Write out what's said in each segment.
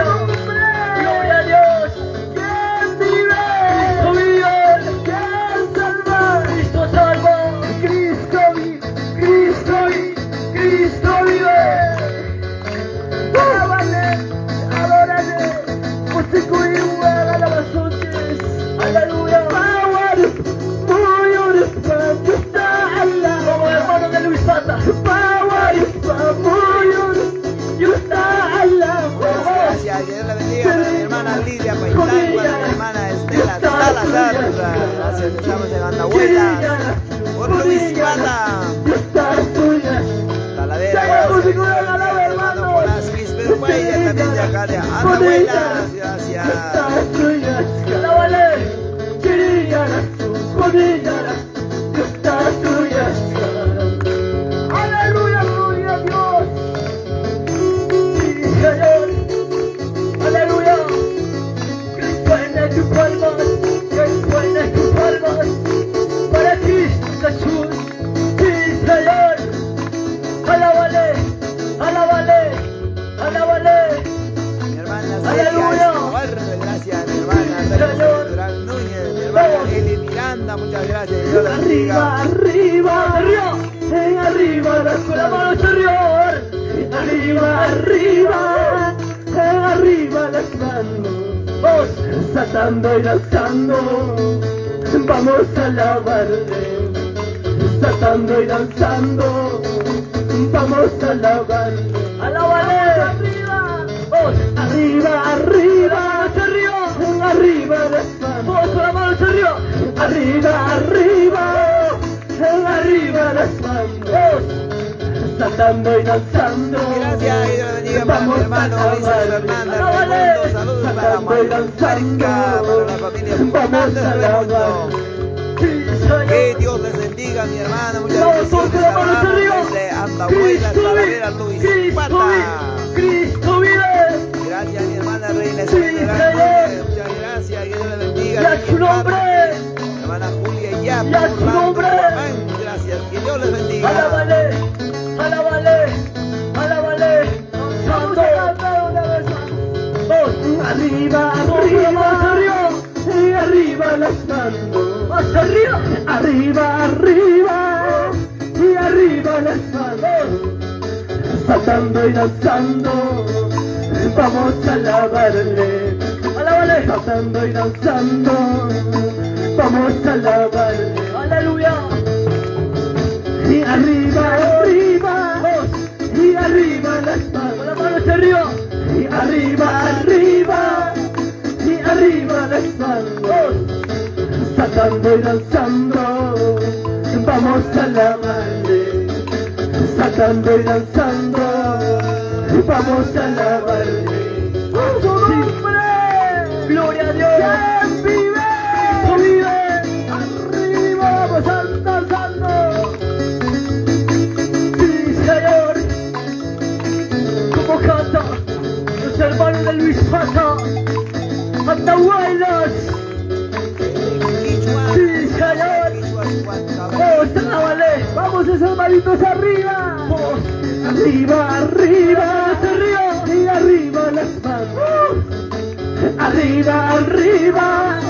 Gloria a Dios. ¿Quién vive? Cristo vive. ¿Quién salva? Cristo salva. Cristo vive. Cristo vive. Cristo vive. Alábale, adórale. Aleluya. Como hermano de Luis Pata. Gracias, que Dios la bendiga para mi hermana Lidia Paitán, para mi hermana Estela Salazar. Gracias, estamos en Andahuaylas. Por Luis Pata. Talavera, gracias. Hermano Jonás Quispe Huaylla, también de acá de Andahuaylas. Gracias. Aleluya, gloria a Dios. Sí, Señor. Aleluya. Que suene tu palmas, que suene tu palmas para Cristo Jesús. Sí, Señor. Alábale, alábale, alábale. Mi hermana Celia Aleluya. Escobar, gracias, mi hermana Señor. Durán Núñez, mi hermana Vamos. Eli Miranda, muchas gracias, Dios la bendiga. Arriba, arriba, arriba, arriba, las con la mano arriba, arriba, arriba, arriba las manos, vamos saltando y danzando, vamos a alabarle, saltando y danzando, vamos a alabarle, alábale, arriba, vamos, arriba, arriba, arriba, arriba las manos, vamos con la mano arriba, arriba, arriba, arriba las manos, saltando y danzando. Gracias, que Dios la bendiga para mi Vamos hermano a Ulises alabarle. Fernández Alábale. Raimundo, saludos para Saltando y Marca, danzando. para la familia Vamos Fernández a Raimundo. alabar. Sí, Señor. Que Dios les bendiga, mi hermano. Muchas Vamos todos bendiciones. con la mano Hablamos arriba. desde Andahuaylas, Cristo Talavera, vive. Luis Cristo Pata. vive. Cristo vive. Gracias, mi hermana Reina Sí, Isabel Durán Señor. Núñez. Muchas gracias. Que Dios le bendiga. Y a su nombre. Mi hermana Julia Yap, Y a su Orlando nombre. Guamán. Gracias. Que Dios les bendiga. Alábale, alábale, alábale. Santo. Vamos. Arriba, arriba, arriba, y arriba las manos. Más arriba, arriba, arriba, y arriba las manos. Saltando y danzando, vamos a alabarle. Alábale, saltando y danzando, vamos a alabarle. Aleluya. Y arriba, arriba, y arriba las manos, las manos arriba, y arriba, arriba, y arriba las manos, saltando y danzando, vamos a alabarle, saltando y danzando, vamos a alabarle. ¡A su nombre! ¡Gloria a Dios! ¿Quién vive? ¡Cristo vive! ¡Arriba, vamos danzando! Sí, Señor. Como canta los hermanos de Luis Pata. Andahuaylas. Quichua. Sí, señor. Quichua, Huancabalí. Vamos, alábale. Vamos esos manitos arriba. Vamos. Arriba, arriba, arriba. Y arriba las manos. Arriba, arriba.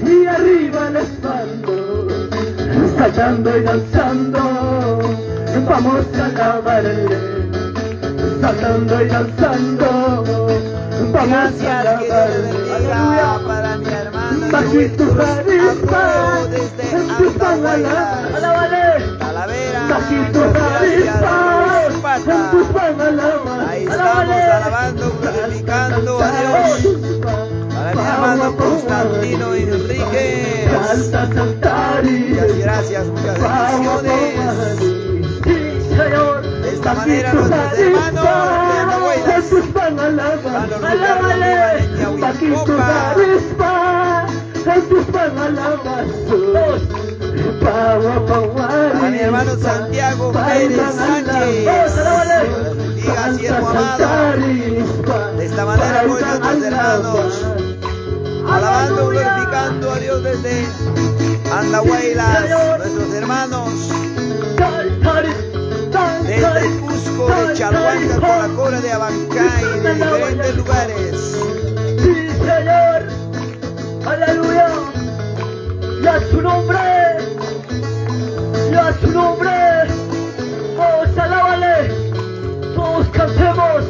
Y arriba las manos. Saltando y danzando. Vamos a alabarle. Saltando y danzando. Vamos a Gracias, que Dios le alabarle. bendiga Aleluya. para mi hermana Bajito Cruz arriba, Arroyo desde en tus Andahuaylas, Alábale. Talavera. Bajito Muchas gracias, arriba, Luis en Pata. tus alabar. Ahí estamos alabando, glorificando a Dios. Para mi hermano Constantino Enríquez. Salta, saltar y Muchas gracias, muchas bendiciones. Sí, Señor. Desde esta manera nuestros hermanos de Andahuaylas, hermano Ricardo Lima de Ñahuicopa. Para mi hermano Santiago Pérez Sánchez, Dios bendiga, siervo amado. De esta manera, pues, nuestros hermanos, alabando, glorificando a Dios desde Andahuaylas, nuestros hermanos desde Cusco, de Chalhuanca, Colacora, de Abancay, de diferentes lugares. Sí, Señor. Aleluya. Y a su nombre. Y a su nombre. Todos alábale. Todos cantemos.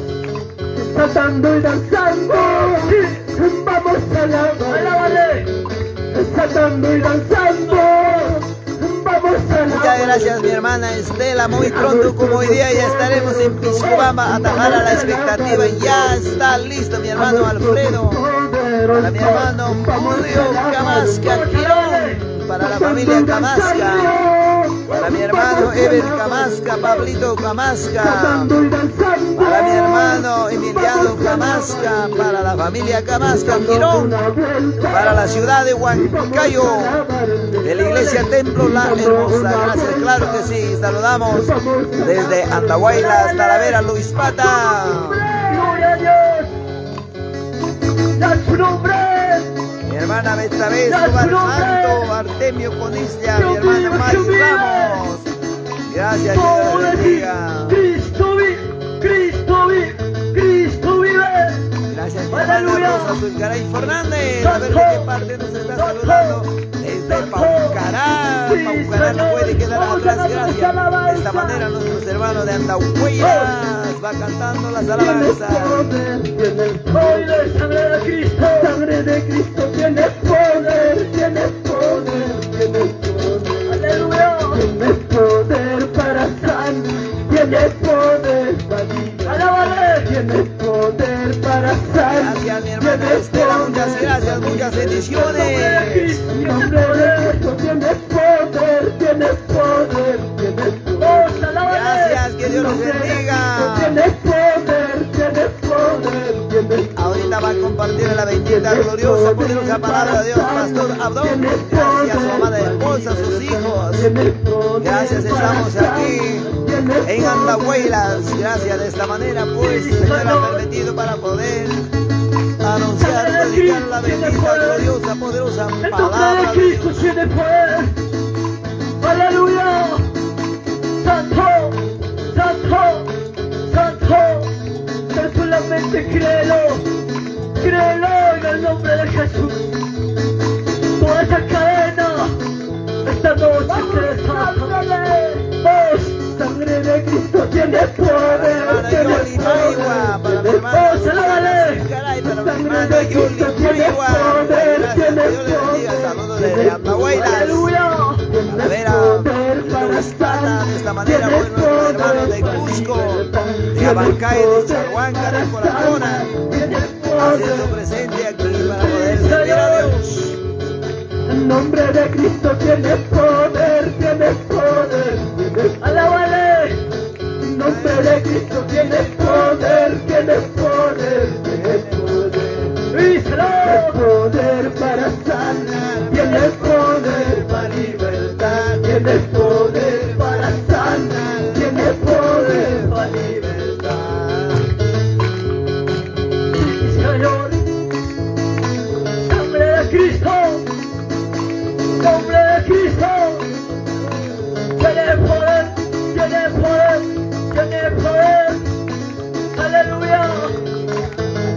Saltando y danzando. Sí. Vamos a alabar. Alábale. Saltando y danzando. Vamos a alabar. Muchas gracias, mi hermana Estela. Muy pronto, como hoy día, ya estaremos en Piscobamba. Atajar a la expectativa. Ya está listo mi hermano Alfredo. Para mi hermano Julio Camasca Girón. Para la familia Camasca. Para mi hermano Ever Camasca, Pablito Camasca. Para mi hermano Emiliano Camasca. Para la familia Camasca Girón. Para la ciudad de Huancayo. De la iglesia Templo La Hermosa. Gracias, claro que sí. Saludamos desde Andahuaylas, Talavera, Luis Pata. Gloria a Dios. Y a su nombre. Mi hermana Betsabé Escobar Santo, Artemio Conislia, mi hermana Mari Ramos. Gracias, Dios les bendiga. Cristo vive, Cristo vive, Cristo vive. Gracias, mi hermana Rosa Zulgaray Fernández. A ver de qué parte nos está saludando. Desde Paucará. Paucará no puede quedar atrás, gracias. De esta manera nuestros hermanos de Andahuaylas va cantando las alabanzas. Poder, sangre de Cristo, sangre de Cristo tiene poder, tiene poder, tiene poder. Aleluya. Tiene poder para sanar, tiene poder para liberar. Alábale. Tiene poder para sanar. Gracias, mi hermana Estela, muchas gracias, muchas bendiciones. Nombre de Cristo tiene poder, tiene poder, tiene poder. Gracias, que Dios los bendiga. Tiene poder, tiene poder, tiene poder. Ahorita va a compartir la bendita, gloriosa, poderosa palabra de Dios, Pastor Abdón. Gracias, su amada esposa, sus hijos. Gracias, estamos aquí en Andahuaylas. Gracias, de esta manera, pues, el Señor ha permitido para poder anunciar, predicar la bendita, gloriosa, poderosa El nombre de palabra de Dios. Cristo tiene poder. Aleluya. Santo, santo, santo. Tan solamente créelo. Créelo en el nombre de Jesús. Toda esa cadena esta noche se desata. Vos, Sangre de Cristo tiene Para mi poder, hermana tiene Yoli Maigua, poder, para mi tiene hermana ¡Oh, Susana alábale! Caray, para mi Sangre hermana de Yoli Cristo tiene Maigua. poder, Gracias, tiene que Dios les bendiga. poder, Saludos desde tiene Andahuaylas. Aleluya. Talavera, poder para Luis Pata, de esta manera, tiene pues, nuestros hermanos de poder para Cusco, libertar, de tiene Abancay, de poder Chalhuanca, de para Coracona, sanar, tiene haciendo poder. presente aquí para poder servir a Dios. El nombre de Cristo tiene poder, tiene poder, tiene poder. Alábale. El nombre de Cristo tiene poder, tiene poder, tiene poder. Y Tiene poder para sanar, tiene poder para libertar, tiene poder para sanar, tiene poder para libertar. Sí, Señor. Sangre de Cristo. Nombre de Cristo. Tiene poder, tiene poder, tiene poder. Aleluya.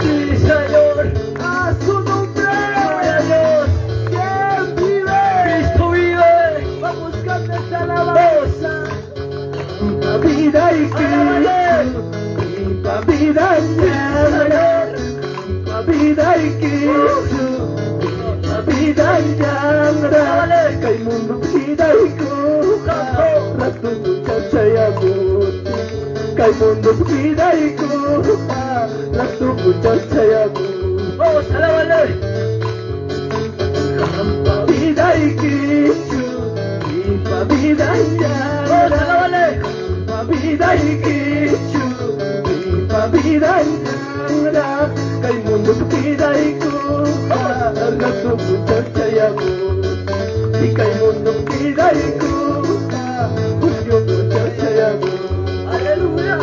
Sí, Señor. A su nombre, Gloria a Dios. ¿quién vive? Cristo vive. Vamos con esta alabanza. Pa' vida y Cristo, pa' vida y Pa' vida y Cristo, pa' vida y llama, kay mundo vida y kuha, rato muchacha y amor. Kay mundo vida y kuha, rato muchacha y amor. Vamos, alábale. Pa' vida y Cristo, pa' vida y Vamos, llama, alábale. pa' vida Pidaykichu Pipa vidanraq Kay mundupi pidaykuqa Rato punchaw chayamun Kay mundupi pidaykuqa Juicio punchaw chayamun. Aleluya.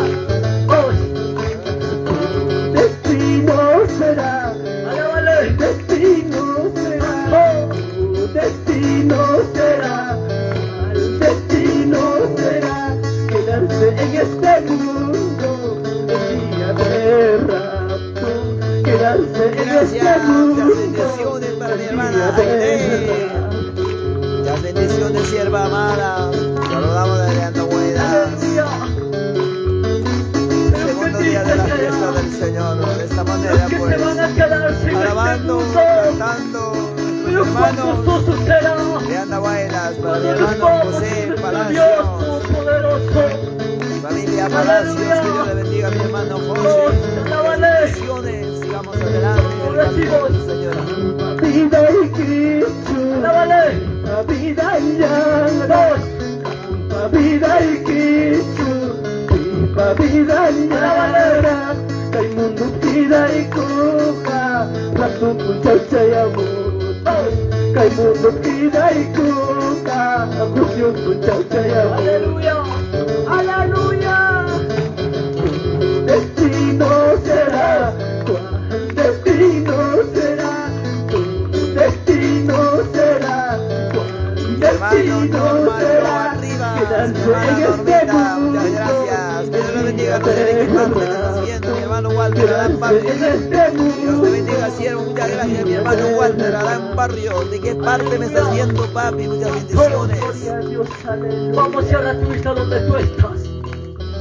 Vamos. Destino será, Alábale. destino será, tu destino será, cuál destino será quedarse en este mundo el día de rapto, quedarse en este Gracias, muchas mundo bendiciones para mi el hermana día de Aide. rapto. Muchas bendiciones, sierva amada. Saludamos desde Andahuaylas. Aleluya. Pero qué Segundo día de triste la fiesta será del Señor. De esta los manera, que se pues, van a quedarse en este alabando, mundo. cantando, nuestros Pero cuán hermanos gozoso será de Andahuaylas, para mi cuando nos hermano vamos con José nuestro Dios Palacios, Todopoderoso. familia Palacios, que Aleluya. Dios le bendiga a mi hermano José. Dios, Muchas alábale. bendiciones, sigamos adelante en Como el camino decimos, del Señor. Pidaykichu, alábale. vidallanraq, Vamos. pidaykichu, pipa vidallanraq, kay mundupi pidaykuqa rato punchaw chayamun. Vamos. Kay mundupi pidaykuqa juicio punchaw chayamun. Aleluya. Aleluya. Destino será, cuál destino será, tu destino será, cuál Mi hermano destino Norman será, Arribas, mi quedarse hermana en este Normita, muchas mundo gracias. Que Dios le el bendiga, día no sé de qué de parte me estás viendo, mi hermano Walter Adán quedarse Barrios. en este Dios te bendiga, mundo siervo. Muchas el gracias, mi día hermano de Walter Adán Barrios. ¿De qué parte me estás Aleluya. viendo, papi? Muchas Oh, bendiciones. Gloria a Dios, Vamos, aleluya. cierra tu vista donde tú estás.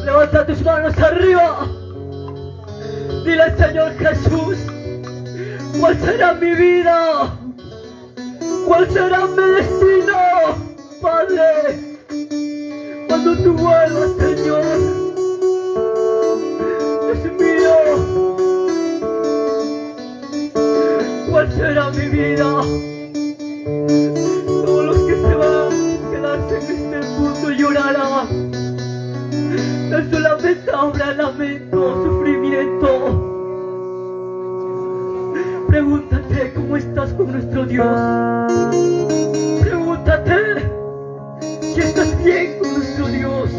Levanta tus manos arriba. Dile al Señor Jesús, ¿cuál será mi vida? ¿Cuál será mi destino? Padre, cuando tú vuelvas, Señor, Dios mío, ¿cuál será mi vida? Todos los que se van a quedarse en este mundo llorarán. No solamente habrá lamento, sufrimiento. Pregúntate cómo estás con nuestro Dios. Pregúntate si estás bien con nuestro Dios.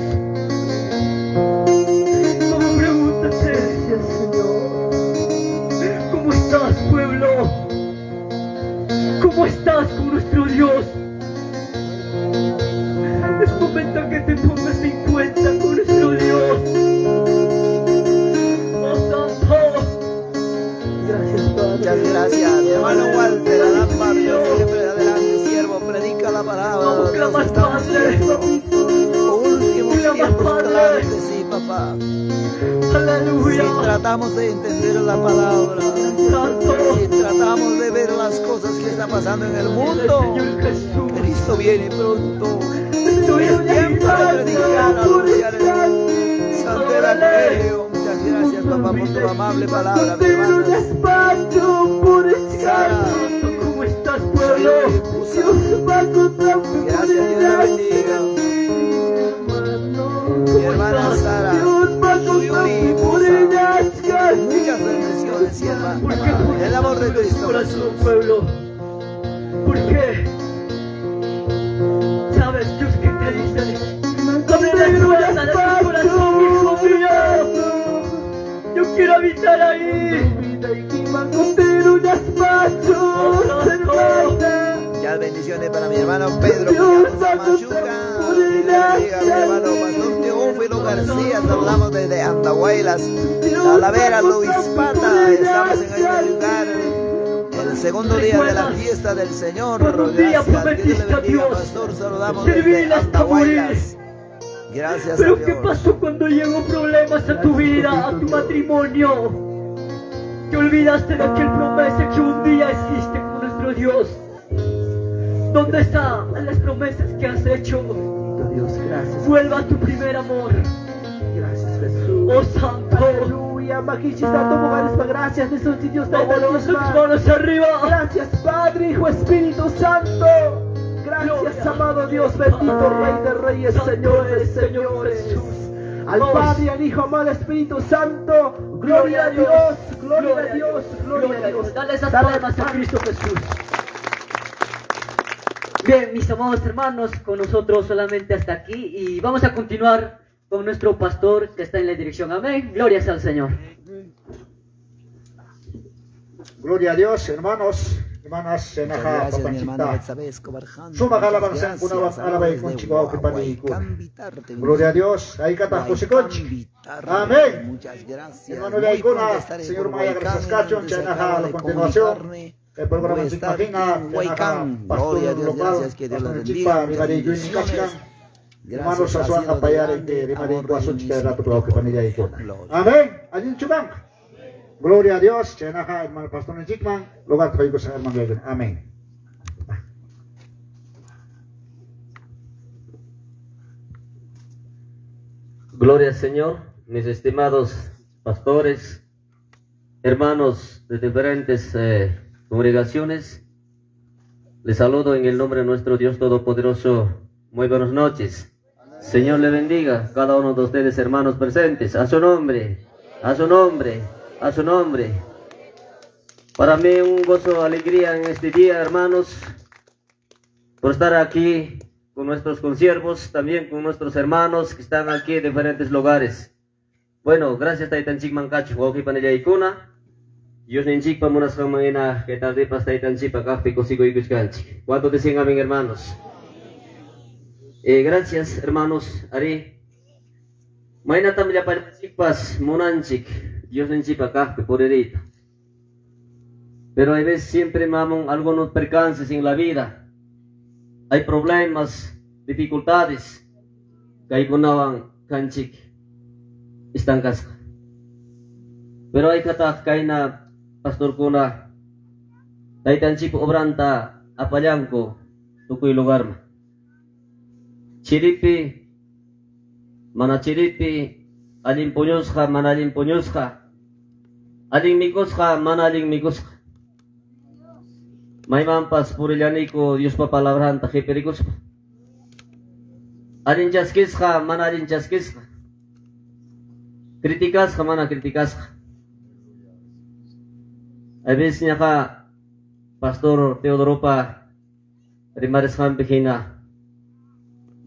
Como pregúntate, Gracias, Señor. ¿cómo estás, pueblo? ¿Cómo estás con nuestro Dios? Es momento que te pongas en cuenta con nuestro Dios. Oh Santo. Gracias, Padre. Muchas gracias, mi hermano Walter Adán Barrios. Siempre adelante, siervo. Predica la palabra. Vamos, Dios, clama al estamos Padre. viendo últimos Clama al tiempos, Padre. claro que sí, papá. Si Aleluya. tratamos de entender la palabra, Santo. si tratamos de ver las cosas que están pasando en el Dile, mundo, Señor Jesús. Cristo viene pronto. Estoy Es tiempo de predicar, anunciar el Santo Evangelio. Muchas gracias, papá, por tu amable palabra, mi hermana. Sara, ¿Cómo estás, pueblo? Gracias, Dios te bendiga. Mi hermana Sara, Yuri Pusa. Muchas bendiciones, sierva. ¿Por qué pones El amor de tanto en tu Cristo corazón, Jesús. pueblo? ¿Por qué? ¿Sabes Dios qué te dice? Abre la puerta de tu corazón, hijo mío. Yo quiero habitar ahí. Oh, Santo. Muchas bendiciones para mi hermano Pedro Villalobos Machuca. Dios le bendiga, mi hermano Pastor Teófilo García. Saludamos desde Andahuaylas, Talavera, Luis Pata. Estamos en este lugar. El segundo día de la ¿Recuerdas fiesta del Señor. cuando un día Gracias. Dios le prometiste a bendiga, Dios pastor. Saludamos desde servirle hasta morir? Andahuaylas. Gracias a Pero ¿qué Dios. pasó cuando llegó problemas a tu vida, a tu matrimonio? Te olvidaste de aquel promesa que un día hiciste con nuestro Dios. ¿Dónde están las promesas que has hecho? Dios, gracias. Vuelva a tu primer amor. Gracias, Jesús. Oh Santo. Aleluya. Gracias, Jesús, Dios, Vamos, levanta tus manos arriba. Gracias, Padre, Hijo, Espíritu Santo. Gracias, Gloria. amado Dios, bendito Rey de Reyes, Santo Señor de eres, Señor Señores. Jesús. Al Padre, al Hijo, amado Espíritu Santo. Gloria a Dios, gloria a Dios, gloria a Dios. Dale esas palmas a Cristo Jesús. Bien, mis amados hermanos, con nosotros solamente hasta aquí y vamos a continuar con nuestro pastor que está en la dirección. Amén. Gloria sea al Señor. Gloria a Dios, hermanos, hermanas, Muchas Senaja, gracias, mi hermana papanchita. Betsabé Escobar Janda. Sumaq Muchas alabanzankunawan gracias. Saludos alabaykunchik desde wawqi paniykuna. Huaycán Vitarte. Gloria a Dios, ahí kata Huaycán kusikunchik. Vitarte. Amén. Muchas gracias. Hermano Muy pronto Yaykuna, estaré Señor por Maya, Huaycán. gracias cachon, Antes chaynaja acabo a la de continuación. comunicarme. El programa Voy a estar Chikmajina, en Huaycán. Gloria a pastor Dios, local, gracias. Que Dios los pastor bendiga. Chipa, Muchas rimariyuynin bendiciones. kachkan. Hermanos Gracias. Ha aswan sido de apayar grande que amor rimariyku y asunchik kay rato misericordia. wawqi panillaykuna. Gloria. Amén. Allin chupanqa. Gloria a Dios, chaynaqa hermano pastor Chikman, lugar traigo hermano Yaykuna. Amén. Gloria al Señor, mis estimados pastores, hermanos de diferentes congregaciones. Les saludo en el nombre de nuestro Dios Todopoderoso. Muy buenas noches. Señor le bendiga a cada uno de ustedes, hermanos presentes. A su nombre, a su nombre, a su nombre. Para mí un gozo, alegría en este día, hermanos, por estar aquí con nuestros consiervos, también con nuestros hermanos que están aquí en diferentes lugares. Bueno, gracias Taytanchikman kachu, wawqi panillaykuna. Diosninchikpa munasqanman hina kay tardepas Taytanchikpa kaqpi kusikuykuchkanchik. ¿Cuántos dicen amén, hermanos? Gracias, hermanos. Ari. Maynatam llapanchikpas munanchik Diosninchikpa kaqpi puririyta. Pero hay veces siempre mamon algunos percances en la vida. Hay problemas, dificultades. Kaykunawan kanchik estancasqa. Pero hay kataq kayna pastorkuna taytanchikpa obranta apallanku tukuy lugarman. Chiripi, mana chiripi, allin puñusqa, mana allin puñusqa, allin mikusqa, mana allin mikusqa. Maymanpas purillaniku Diospa palabranta qhipirikuspa. Allin chaskisqa, mana allin chaskisqa. Criticasqa, mana criticasqa. A veces ñaqa Pastor Teodoropa rimarisqanpi hina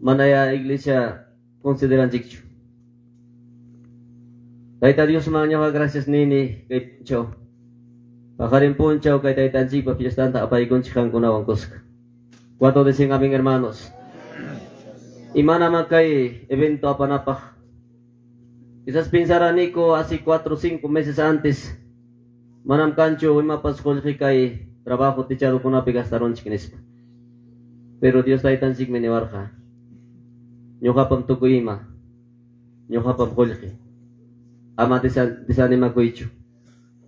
manaya iglesia consideranchikchu. Tayta Diosman ñuqa gracias nini kay punchaw. Paqarin punchaw kay taytanchikpa fiestanta apaykunchik qankunawan kuska. ¿Cuántos dicen amén, hermanos? Y manama kay evento apanapaq. Quizás pensaraniku hace 4 o 5 meses antes manam kanchu imapas qullqi kay trabajo techadokunapi gastaronchik nispa. Pero Dios taytanchikmi niwarqa. Ñuqapam tukuy ima. Ñuqapam qullqi. Ama desanimakuychu.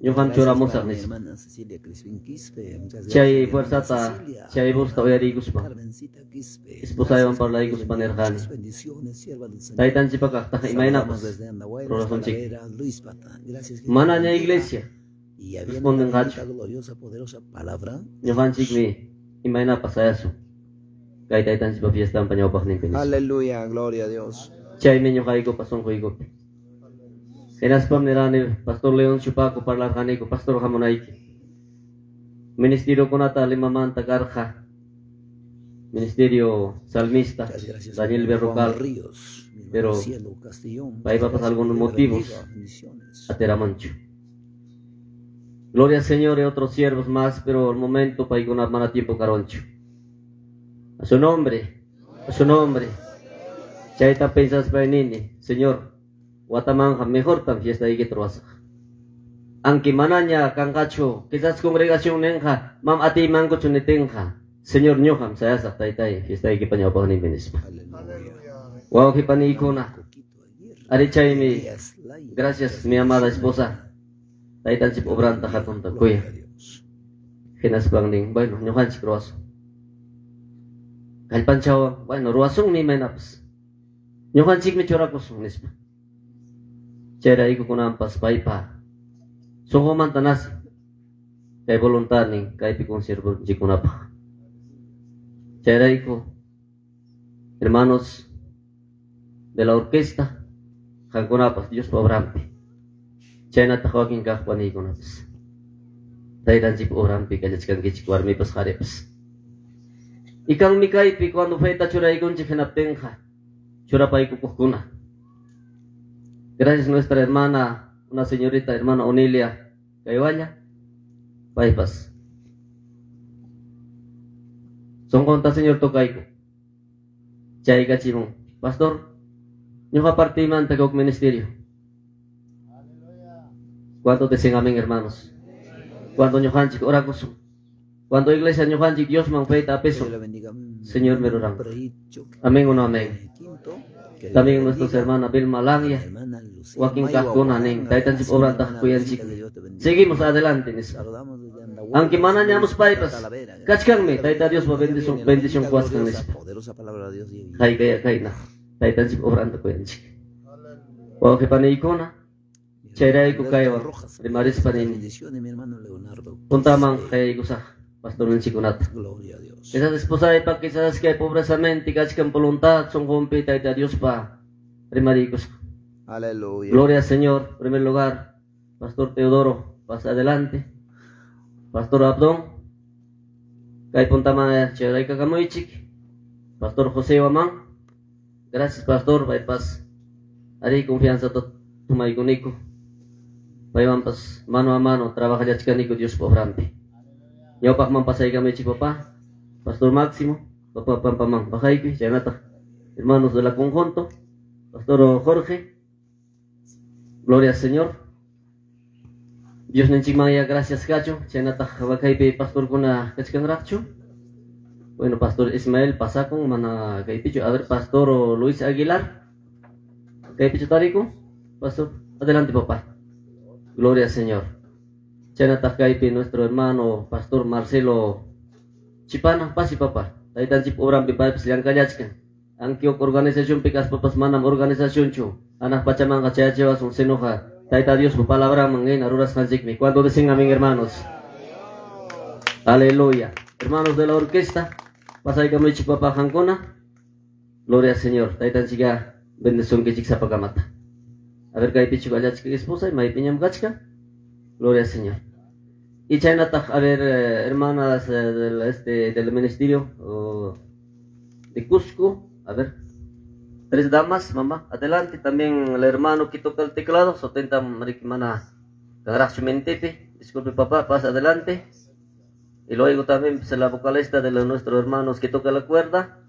Ñuqam Gracias churamusaq para mi nispa. hermana Cecilia Crispín Quispe. Muchas gracias, Chay mi hermana fuerzata, Cecilia. chay vosta uyariykuspa. Carmencita Quispe. Esposaywan Gracias, que Dios parlaykuspa bendiga. nirqani. Muchas bendiciones, sierva del Señor. Taytanchikpa kaqtaqa Saludamos imaynapas desde Andahuaylas, rurasunchik. Talavera, Luis Pata. Gracias, que Dios Mana ña bendiga. iglesia Y ya viene la respondenqachu. bendita, gloriosa, poderosa palabra de Dios. Ñuqanchikmi imaynapas sayasun. Kay taytanchikpa fiestanpa ñawpaqninpi nispa. Aleluya, gloria a Dios. Chaymi ñuqaykupa sunquykupi. Hinaspam nirani Pastor León Chupaco parlarqaniku, Pastor hamunayki. Ministeriokunata Limamanta karqa. Ministerio Salmista, Muchas gracias, mi Daniel hermano Juan Berrocal, Ríos, mi hermano pero Cielo Castillón. Muchas paypapas gracias, que algunos Dios le motivos bendiga. Bendiciones. ateramanchu. Gloria al Señor y otros siervos más, pero al momento paykuna mana tiempo karonchu. A su nombre, a su nombre. Chayta pensaspa nini, Señor, watamanja mejor tan fiesta iykita ruwasaq. Aunque manaña kanqachu, quizás congregación nenqa, mam atiymankuchu nitinqa. Señor ñuqam sayasaq taytay, fiesta iykipa ñawpaqninpi nispa. Aleluya. Wawqi paniykuna, Coquito Aguirre. ari chaymi, Elías Lai. gracias Muchas mi amada bendiciones, esposa. hermana. Taytanchik obranta hatunta Gloria kuya. a Dios. Hinaspan nin, bueno, ñuqanchik ruwasun. Kallpanchawan, bueno, ruwasunmi imaynapas. Ñuqanchikmi churakusun nispa. Chayrayku kunanpas paypa sunqumanta nace kay voluntadnin kaypi consiervonchikkunapaq. Chayrayku, hermanos de la orquesta, Qamkunapas Diospa obranpi. Chaynataq wakin kaq paniykunapas. Taytanchikpa obranpi kallachkankichik warmipas qaripas. Y kanmi kaypi cuando feta churaykunchik hinaptinqa churapaykukuqkuna. Gracias nuestra hermana, una señorita hermana Onilia Kaywalla, paypas. Sunqunta Señor tocayku. Chaykachimun. Pastor, ñuqa partiymanta kuk ministerio. ¿Cuántos dicen amén, hermanos? Cuando ñuqanchik orakusun. Cuando iglesia ñuqanchik Diosman feta apesun. Señor me ruran. Amén o no amén. También nuestros hermana Vilma Langia, wakin kaqkuna nin, taytanchik obrantaq kuyanchik. Seguimos adelante nispa. Aunque manañamus paypas, kachkanmi Tayta Diospa bendición bendición quwasqan nispa. Haykaya kayna taytanchik obranta kuyanchik. Wawqi paniykuna, chayrayku kaywan rimarispa nini. Puntaman qayaykusaq pastorninchikkunata. Quizás esposaypa, quizás kay pobrezamente kachkan voluntad sunqunpi Tayta Diospa rimariykusqa. Aleluya. Gloria al Señor, en primer lugar, Pastor Teodoro, pasa adelante. Pastor Abdón, kay puntaman churaykakamuychik. Pastor José Guamán, gracias Pastor, paypas arí confianza tumaykuniku. Paywanpas mano a mano trabajallachkaniku Diospa obranpi. Ñawpaqman pasaykamuychik papá, Pastor Máximo, papá pampaman bajaykuy, chaynataq hermanos de la conjunto, Pastor Jorge, Gloria al Señor. Diosninchikmanya gracias kachun. Chaynataq wakaypi pastorkuna kachkanraqchu. Bueno, Pastor Ismael pasakun mana kaypichu. A ver, Pastor Luis Aguilar. Kaypichu tariku? Pastor, adelante papá. Gloria al Señor. Chaynataq kaypi nuestro hermano Pastor Marcelo Chipana, pasi papá. Taytanchik obranpi paypas llankallachkan. Antioch organizacionpi kaspapas manam organizacionchu hanaq pachamanqa chayachiwasun, sinoqa Tayta Diospa palabranman hina rurasqanchikmi. ¿Cuánto dicen amén, hermanos? Aleluya. Hermanos de la orquesta, pasaykamuychik papá qankuna. Gloria al Señor. Taytanchikya bendicionkichik sapakamata. A ver, kaypichu kallachka esposa, maypiñam kachkan. Gloria al Señor. Y chaynataq, a ver, hermanas del ministerio de Cusco, a ver, tres damas, mamá, adelante. También el hermano que toca el teclado, sotenta mana mentepe, disculpe papá, pasa adelante. Y luego también pues, la vocalista de los, nuestros hermanos que toca la cuerda.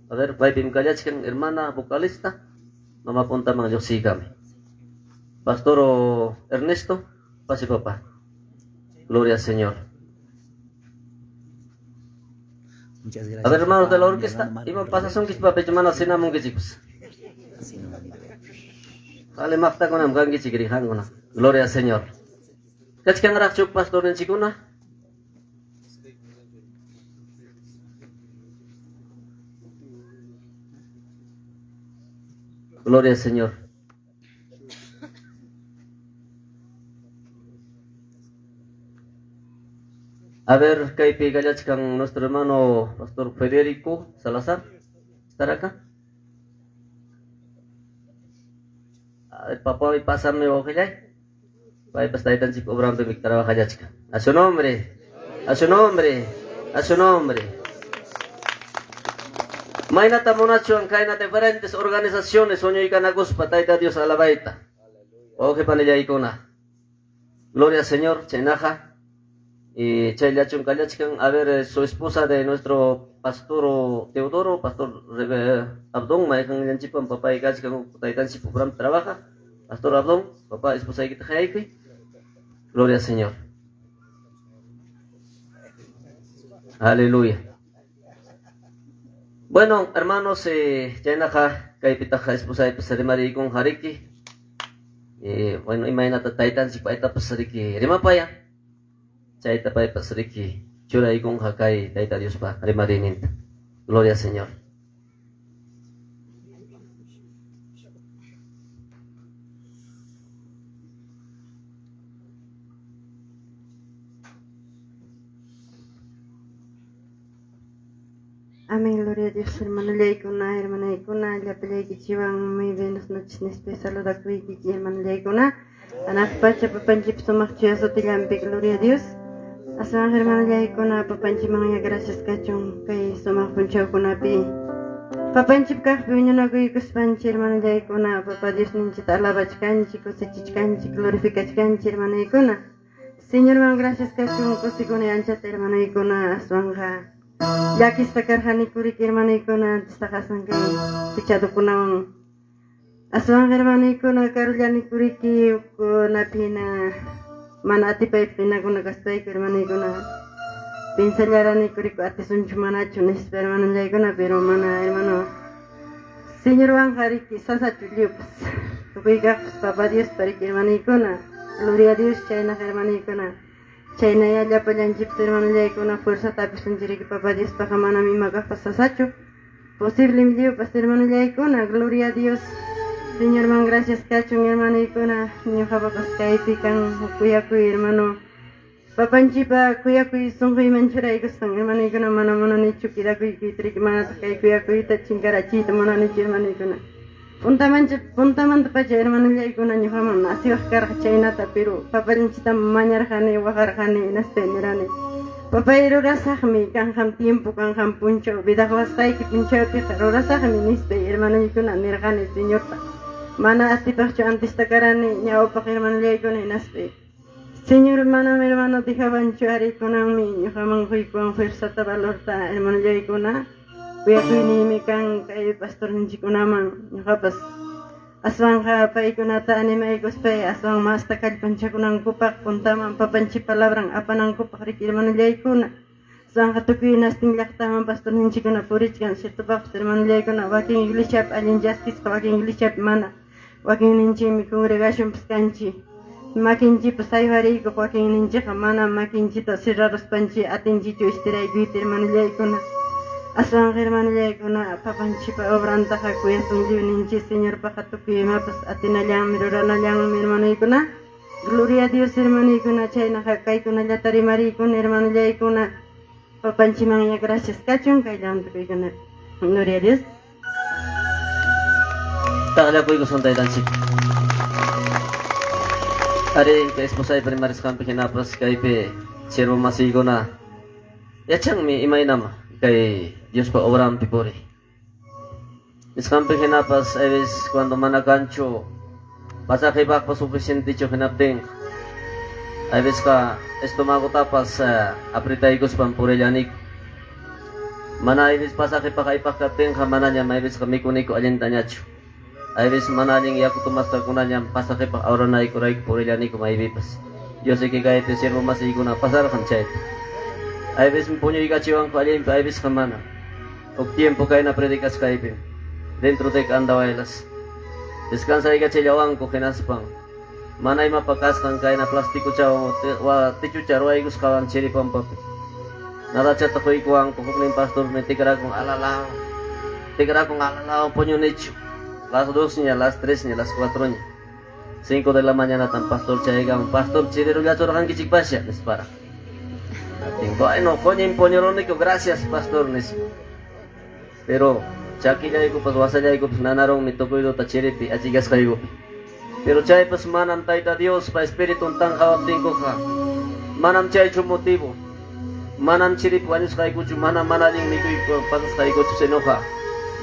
A ver, paypim kallachkan, hermana vocalista. Mamá puntaman lluqsiykami. Pastor Ernesto, pase papá. Gloria al Señor. Muchas A ver, gracias, hermanos de papá, la mi orquesta, hermano iman Marco pasasunkichik Rivera. papichu mana cenamunkichikpas. Así no, mamita. Vale, maqtakunam kankichik rijankuna. Gloria al Señor. Kachkanraqchu pastorninchikkuna? Gloria al Señor. A ver, kaypi kallachkan nuestro hermano Pastor Federico Salazar. ¿Estará acá? A ver, papá, y pásame wawqillay. Paypas taytanchik obranpi trabajallachkan. A su nombre, a su nombre, a su nombre. Maynata munachuwan kayna diferentes organizaciones huñuykanakuspa Tayta Dios alabayta. Wawqi panillaykuna. Gloria al Señor, chaynaqa. Y chayllachun kallachkan, a ver, su esposa de nuestro pastor Teodoro, pastor Abdón, mayqanllanchikpan papay kachkan, taytanchik obranpi trabaja. Pastor Abdón, papá, esposaykita qayaykuy. Gloria al Señor. Aleluya. Bueno, hermanos, chaynaqa kaypitaqa esposaypas rimariykunqa riki. Bueno, imaynata taytanchik paytapas riki rimapaya. Chayta paypas riki churaykunqa kay Tayta Diospa rimariyninta. Gloria al Señor. Amén, gloria a Dios, hermanollaykuna, hermanaykuna, llapallaykichikwan muy buenas noches nispa saludakuykichik, hermanollaykuna. Hanaq pacha papanchikpa sumaq chuya sutillanpi, gloria a Dios. Aswan hermanollaykuna, papanchikmanya gracias kachun kay sumaq punchawkunapi. Papanchik kaqpi huñunakuykuspanchik, hermanollaykuna, papa Diosninchikta alabachkanchik, kusichichkanchik, glorificachkanchik, hermanoykuna. Señorman gracias kachun kusikuni anchata hermanoykuna, aswanqa llakisqa karqani kuriki hermanoykuna, antistaqa aswan kay pichadukunawan. Aswanqa hermanoykuna karullani kuriki hukkunapina mana atipaypaq hinakuna kaspayku hermanoykuna pensallarani kuriku atisunchu manachu nispa hermanollaykuna, pero mana hermano Señorwanqa riki sasachu lliwpas tukuy kaqpas Papa Diospa riki hermanoykuna, gloria a Dios chaynaqa hermanoykuna. Chaynayá llapallanchikpas hermanollaykuna fuerzata apisunchik riki Papa Diospaqa manam ima kaqpas sasachu. Posiblem lliwpas hermanollaykuna, gloria a Dios. Señorman gracias kachun hermanoykuna, ñuqapapas kaypi kan huk kuyakuy hermano. Papanchikpa kuyakuy sunquyman churaykusqan hermanoykuna mana munanichu quedakuykuyta riki manataq kay kuyakuyta chinkarachiyta munanichu hermanoykuna. Puntamancha puntamantapacha hermanollaykuna ñuqaman naciwaq karqa chaynata, pero papallanchiktam mañarqani, waqarqani, hinaspa nirani, Papay rurasaqmi, kanqam tiempo, kanqam punchaw, vida quwasqayki punchawpiqa rurasaqmi, nispa hermanoykuna nirqani Señorta. Mana atipaqchu antesta karani ñawpaq hermanollaykuna hinaspa Señor manam hermano dejawanchu ari kunanmi ñuqaman quykuwan fuerzata valorta hermanollaykuna. Kuyakuyniymi kan kay pastorninchikkunaman ñuqapas aswanqa paykunata animaykuspay aswan masta kallpanchakunankupaq puntaman papanchik palabran apanankupaq riki hermanollaykuna. Aswanqa tukuy hinastin llaqtaman pastorninchikkuna purichkan ciertopaqpas hermanollaykuna wakin iglesiapi allin chaskisqa wakin iglesiapi mana. Wakinninchikmi congregacionpas kanchik makinchikpas saywariykuq wakinninchikqa manam makinchikta cerraruspanchik atinchikchu estiraykuyta hermanollaykuna. Aswanqa hermanollaykuna papanchikpa obrantaqa kuyasun lliwninchik Señorpaqa tukuy imapas atinallanmi ruranallanmi hermanoykuna. Gloria a Dios hermanoykuna chaynaqa kaykunallata rimariykuna hermanollaykuna papanchikmanya gracias kachun kayllawan tukuykuna. Gloria a Dios. Taqllakuykusun taytanchik. Ari, kay esposaypa rimarisqanpi hinapas kaypi siervo masiykuna yachanmi imaynam kay Diospa obranpi puriy. Nisqanpi hinapas hay veces cuando mana kanchu pasaqipaqpas suficientechu hinaptinqa hay vecesqa estomagotapas apretaykuspan purillaniku. Mana hay veces pasaqipaq aypaq kaptinqa manañam hay vecesqa mikuniku allintañachu. Hay veces mana allin yaku tomasqakunañam pasaqipaq ahorranaykurayku purillaniku maypipas. Yo sé que kaypi siervo masiykuna pasarqan chayta. Hay veces puñuykachiwanku allinpi, hay vecesqa mana. Huk tiempo kayna predicasqaypim dentro de Andahuaylas descansaykachillawanku hinaspan mana imapa kasqan kayna plastikuchawan wa techucha ruwaykusqawan chiri pampapi. Nadachata quykuwanku huknin pastormi tikrakun alalaw tikrakun alalaw puñunichu las dosña las tresña las cuatroña cinco de la mañanatam pastor chayaykamun pastor chirirullachurqankichikpasya nisparaq. Bueno, qoñin puñuruniku gracias pastor nispa. Pero chakillaykupas wasallaykupas nanarunmi tukuyduta chiripi achikasqaykupi. Pero chaypas manam Tayta Diospa Espiritun tanqawaptinkuqa manam chaychu motivo. Manam chiripi wañusqaykuchu, manam mana allin mikuy pasasqaykuchu, sinoqa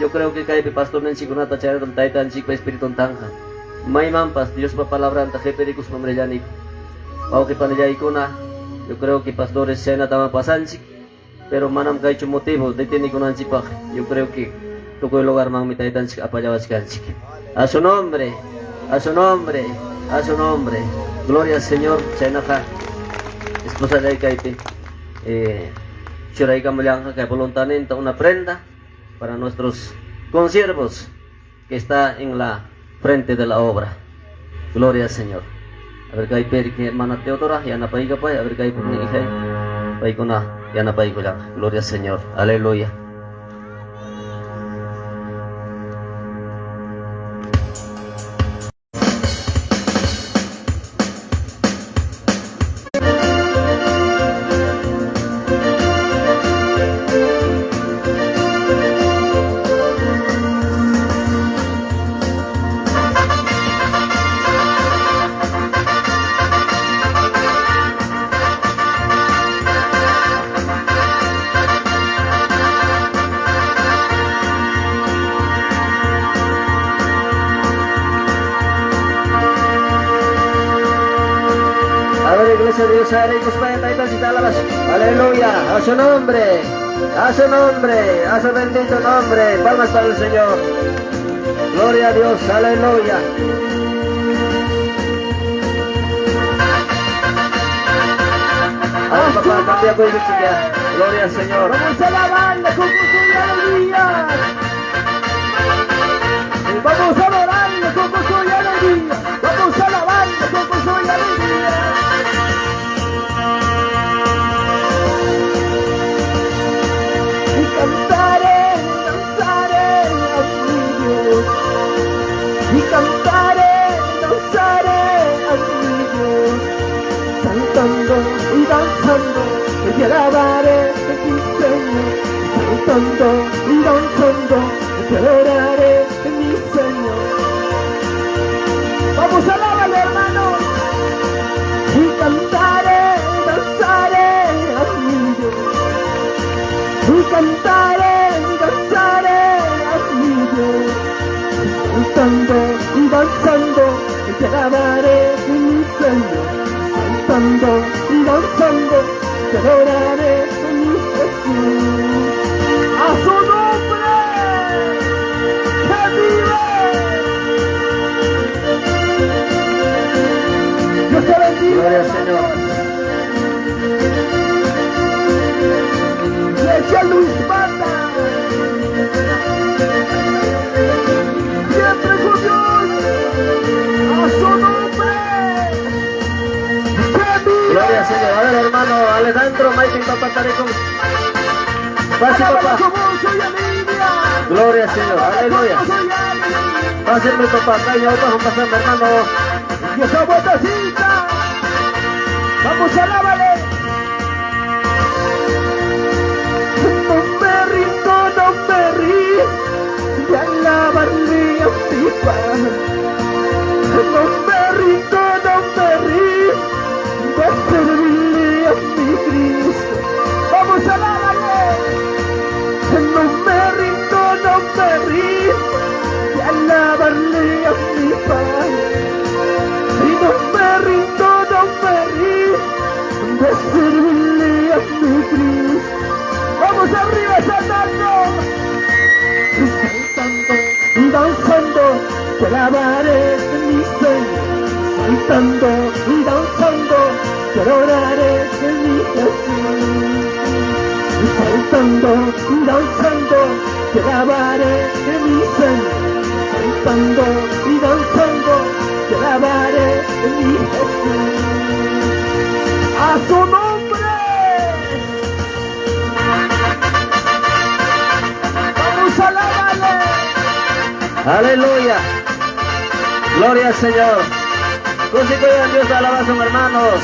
yo creo que kaypi pastorninchikkunata chayratam Taytanchikpa Espiritun tanqan. Maymanpas Diospa palabranta qipirikuspa rillaniku. Wawqi panillaykuna, yo creo que pastores chaynatamá pasanchik. Pero manam kaychu motivo detenikunanchikpaq. Yo creo que tukuy lugarmanmi Taytanchik apallawachkanchik. A su nombre, a su nombre, a su nombre. Gloria al Señor. Chaynaqa esposallay kaypi churaykamullanqa kay voluntaninta una prenda para nuestros consiervos que está en la frente de la obra. Gloria al Señor. A ver kaypi riki hermana Teodora yanapaykapay, a ver kaypi hijay paykuna yanapaykullanqa. Gloria al Señor. Aleluya. Sayariykuspayá Taytanchikta alabasun. Aleluya. A su nombre. A su nombre. A su bendito nombre. Palmas para el Señor. Gloria a Dios. Aleluya. A ver, papá, cambia ya. Gloria al Señor. Vamos a alabarle con gozo y alegría. Vamos a adorarle con gozo y alegría. Vamos a alabarle con gozo y alegría. Y cantaré, danzaré a mi Dios. Y cantaré, danzaré a mi Dios. Saltando y danzando, te alabaré, mi Señor. Saltando y danzando, te adoraré, mi Señor. Vamos a alabarle, hermanos. Y cantaré, danzaré a mi Dios. Y cantaré, danzaré a mi Dios. Saltando y danzando, te alabaré, mi Señor. Saltando y danzando, te adoraré, mi Jesús. ¡A su nombre! ¡Que vive! Dios te bendiga. Gloria al Señor. Iglesia Luis Banda. Siempre con Dios. A su nombre. ¡Que vive! Gloria al Señor. A ver, hermano Alejandro, Mike, papá, Tareco. Pase, Alábalo papá. con gozo y alegría. Gloria al Señor. Alábalo con Aleluya. gozo y alegría. Pase, mi papá. Acá ya vamos a pasar, hermano. Y esa botecita. Vamos, alábale. No me rindo, no me rindo de alabarle a mi Padre. No me rindo, no me rindo de servirle a mi Cristo. Vamos, alábale. No me rindo, no me rindo de alabarle a mi Padre. Y no me rindo, no me rindo de servirle a mi Cristo. Vamos arriba saltando, y saltando y danzando, te alabaré mi Señor. Saltando y danzando, te adoraré mi Jesús. Y saltando y danzando, te alabaré mi Señor. Saltando y danzando, te alabaré mi Jesús. ¡A su nombre! ¡Vamos a alabarle! Aleluya. Gloria al Señor. Consigo Dios de alabanza, hermanos.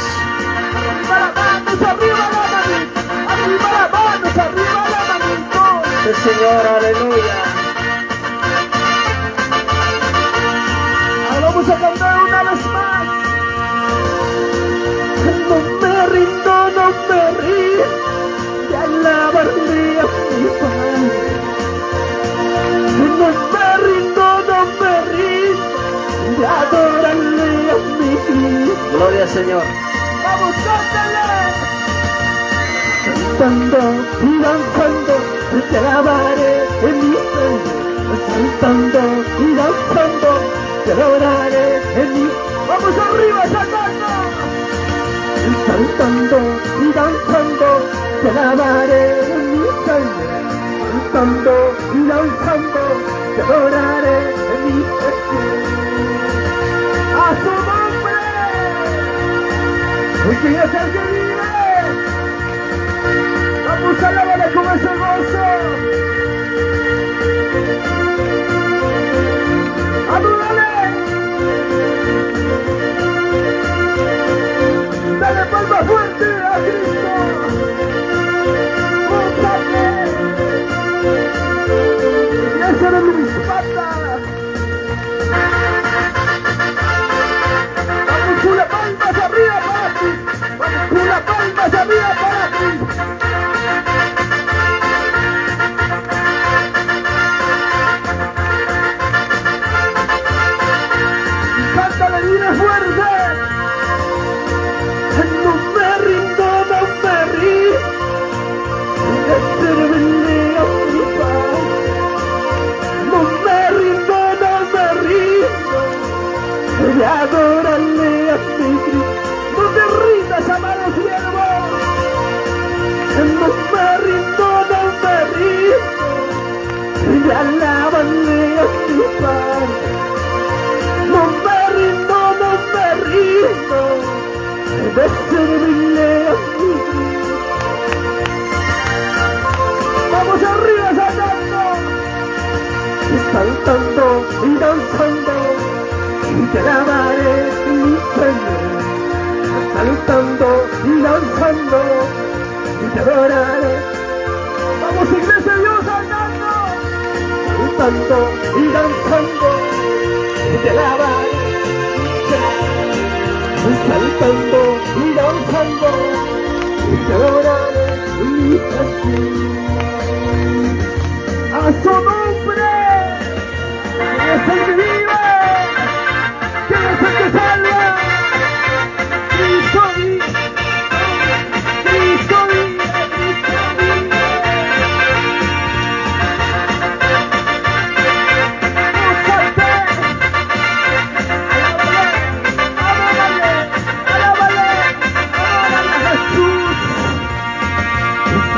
¡Arriba las manos, arriba las manitos! ¡Arriba las manos, arriba las manitos! El Señor, aleluya. Ahora vamos a cantar una vez más. No me rindo, no me rindo de alabarle a mi Padre. No me rindo, no me rindo de adorarle a mi Cristo. Gloria al Señor. ¡Vamos, cántale! Saltando y danzando, te alabaré en mi Señor. Saltando y danzando, te adoraré en mi... ¡Vamos arriba, saltando! Saltando y danzando, te alabaré en mi Señor. Saltando y danzando, te adoraré en mi Jesús. ¡A su nombre! ¡Porque es el que vive! ¡Vamos a alabarle con ese gozo! ¡Adórale! ¡Dale palma fuerte a Cristo! ¡Gózate! ¡Iglesia de Luis Pata! ¡Vamos con las palmas arriba para Cristo! ¡Vamos con las palmas arriba para Cristo! Y cántale, dile fuerte. No me No me rindo, no me rindo, y alabaré a mi Padre. No me rindo, no me rindo, de servirle a mi Cristo. Vamos arriba saltando, saltando y danzando, y te alabaré mi Señor. Saltando y danzando, y te adoraré. Vamos iglesia de Dios saltando, saltando y danzando, y te alabaré mi Señor. Saltando y danzando, y te adoraré mi Jesús. A su nombre, es el que vive, que es el que salva. Cristo vive, Cristo vive, Cristo vive. ¡Gózate! Alábale, adórale, alábale, adórale a Jesús.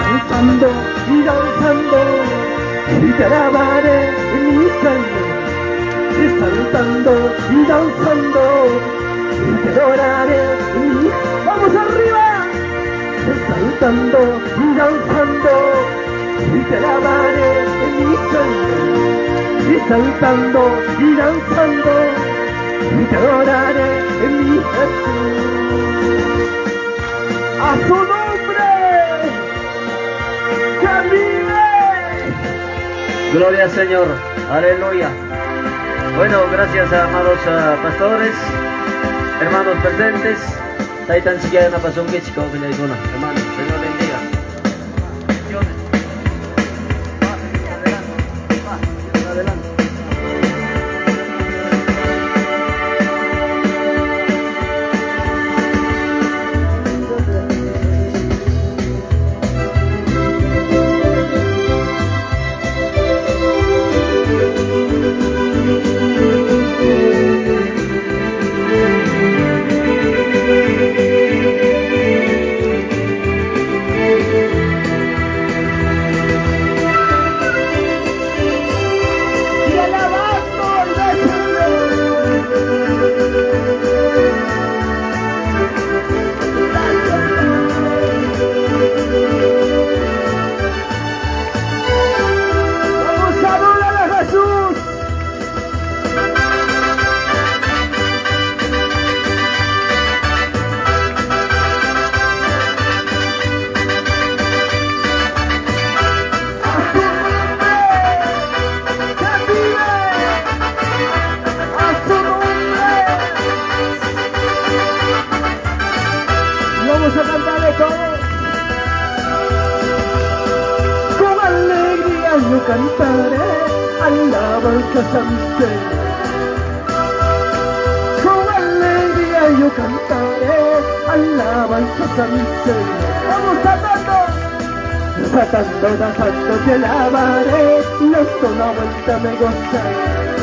Saltando y danzando, y te alabaré mi Señor. Y saltando y danzando, y te adoraré mi... ¡Vamos arriba! Saltando y danzando, y te alabaré mi Señor. Y saltando y danzando, y te adoraré mi Jesús. ¡A su nombre! ¡Que vive! Gloria al Señor, aleluya. Bueno, gracias amados pastores, hermanos presentes. Taytan yanapasunkichik wawqillaykuna, hermano, Señor bendiga. Bendiciones. Paz, adelante. Paz, adelante. Y alabando iglesia de Dios. Gracias, Padre. Vamos a adorar a Jesús. A su nombre, que vive. A su nombre. Y vamos a cantarle todos. Con alegría yo cantaré alabanzas a mi Señor. Con alegría yo cantaré alabanzas a mi Señor. Vamos cantando. Saltando, danzando te alabaré, dando la vuelta me gozaré.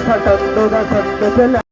Saltando, danzando te alabaré.